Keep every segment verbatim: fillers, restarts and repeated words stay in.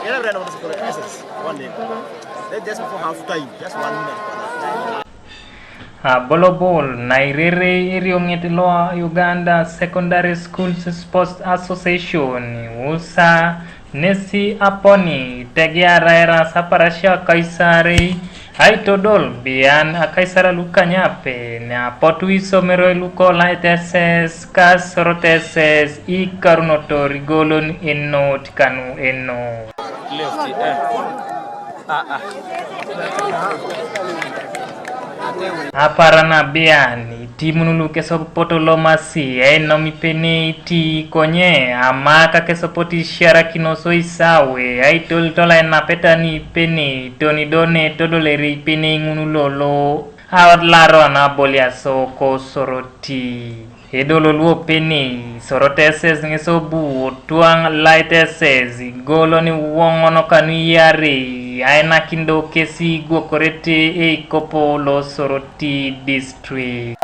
Eleven of the S S, one nil. Then just before half time, just one minute. Abolobol na irerei erioŋet lo Uganda Secondary Schools Sports Association, usa, nesi aponi tegeara eras aparasia Kaisarei aitodol bian akaisara lukanyape neapotu isomeroi luko laiteses kasoroteses ikarunotor igolon enot kanu enot. Left, eh. Ah, ah. Aparan abian itimun lukesopoto lomasi ainom ipenei ti konye ama kakesopot isiarakinos oisawe aitolitol ainapeta ni ipenei toni do netodolere ipenei ŋun lolo alaron aboliaso kosoroti. Edolo luopenei soroteses ŋes obu otwaŋ laiteses igolon iwoŋon kanu iarei ainakin do kesi igwokorete eikopo losoroti district.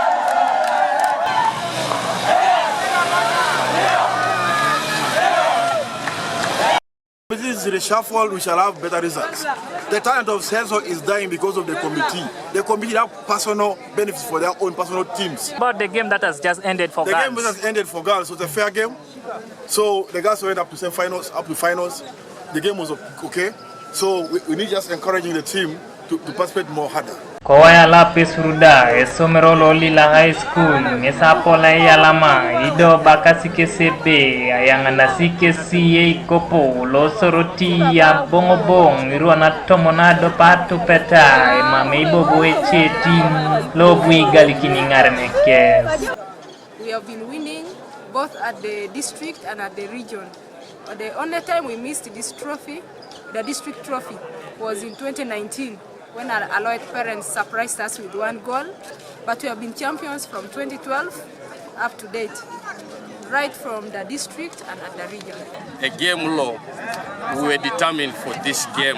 This is reshuffle, we shall have better results. The talent of Celso is dying because of the committee. The committee have personal benefits for their own personal teams. About the game that has just ended for the girls. The game that has ended for girls was a fair game. So the girls went up to semi-finals, up to finals. The game was okay. So we, we need just encouraging the team to, to participate more harder. Kowai alapis ruda esomero lo Lila High School ŋes apola eyalama ido bakasi kesi ebe ayaŋanasi kesi eikopo losoroti aboŋoboŋ irwana tomon adop atupeta emam eibobo ecetin lobu igalikini ŋaren kes. We have been winning both at the district and at the region. But the only time we missed this trophy, the district trophy, was in twenty nineteen when our Aloit parents surprised us with one goal. But we have been champions from twenty twelve up to date, right from the district and at the region. A game lo, we were determined for this game.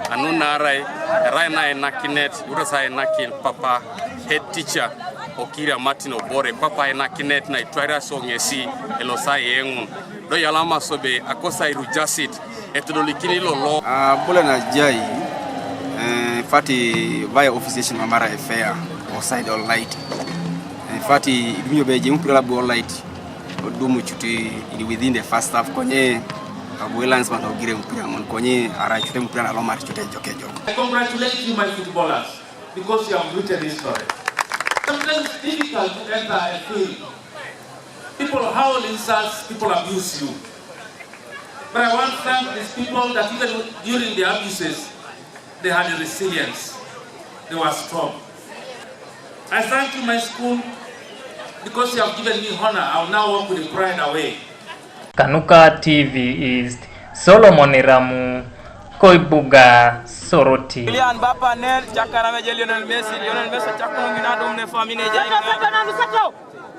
Anu naarai, erai na enakinet, iwurasa enakin papa, head teacher, Okiria Martin Obore, papa enakinet na itwaira so ŋesi elosa yeŋun. Do yalama sobe akosa irujasit etudolikini lolo. Ah, bole na jai, eh, fati via officiation mamara efea, offside all night. Eh, fati idumio be je mpira labu all night. Odumu chuti in within the first half konye abu elans man ogire mpira mon konye ara chute mpira na lomar chute jokejo. I congratulate you, my footballers, because you have written history. Sometimes it's difficult to enter a field. People howl insults, people abuse you. But I want to thank these people that even during the abuses, they had resilience. They were strong. I thank you, my school, because you have given me honor. I'll now walk with pride away. Kanuka T V East, Solomon Iramu, Koibuga, Soroti. Kylian Mbappe, Neil, Xhaka, Ramsey, Lionel Messi, Lionel Messi, Xhaka, Ronaldo, Mane, Firmino, Jai.